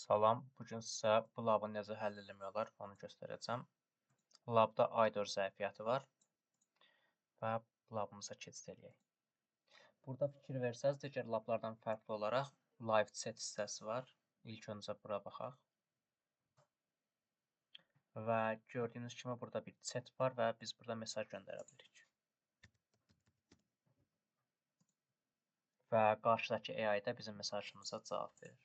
Salam, bu gün sizə bu labı necə həll eləmək olar, onu göstərəcəm. Labda IDOR zəfiyyəti var və labımıza keçid eləyək. Burada fikir versəz, digər lablardan fərqli olaraq live chat hissəsi var. İlk öncə bura baxaq. Və gördüyünüz kimi burada bir chat var və biz burada mesaj göndərə bilirik. Və qarşıdakı AI da bizim mesajımıza cavab verir.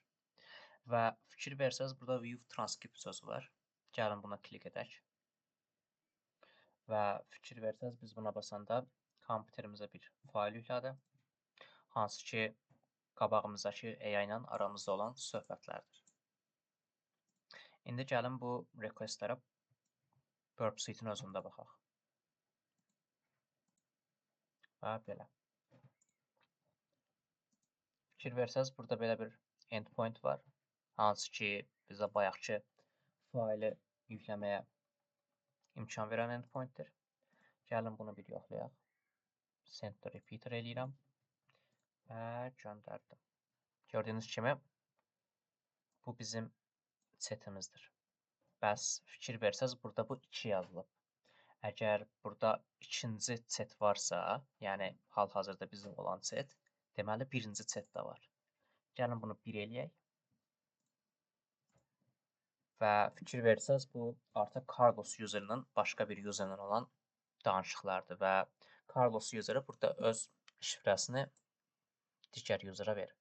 Və fikir versəz, burada View Transcript sözü var. Gəlin buna klik edək. Və fikir versəz, biz buna basanda kompüterimizə bir fayl yüklədi. Hansı ki, qabağımızdakı AI ilə aramızda olan söhbətlərdir. İndi gəlin bu requestlərə Burp Suite-in özündə baxaq. Və belə. Fikir versəz, burada belə bir endpoint var. Hansı ki, bizə bayaqki faylı yükləməyə imkan verən endpointdir. Gəlin bunu bir yoxlayaq. Send to repeater eləyirəm və göndərdim. Gördüyünüz kimi, bu bizim chatimizdir. Bəs fikir versəz, burada bu 2 yazılıb. Əgər burada ikinci chat varsa, yəni hal-hazırda bizim olan chat, deməli birinci chat də var. Gəlin bunu 1 eləyək. Və fikir versəz, bu artıq Carlos userinin başqa bir userinin olan danışıqlardır və Carlos useri burada öz şifrəsini digər userə verib.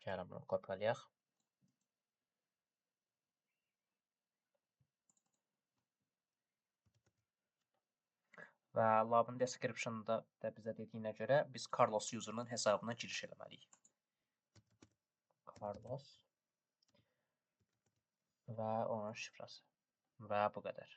Gəlin bunu kopyalayaq. Və labın description-da da bizə dediyinə görə biz Carlos userinin hesabına giriş eləməliyik. Carlos və onun şifrəsi. Və bu qədər.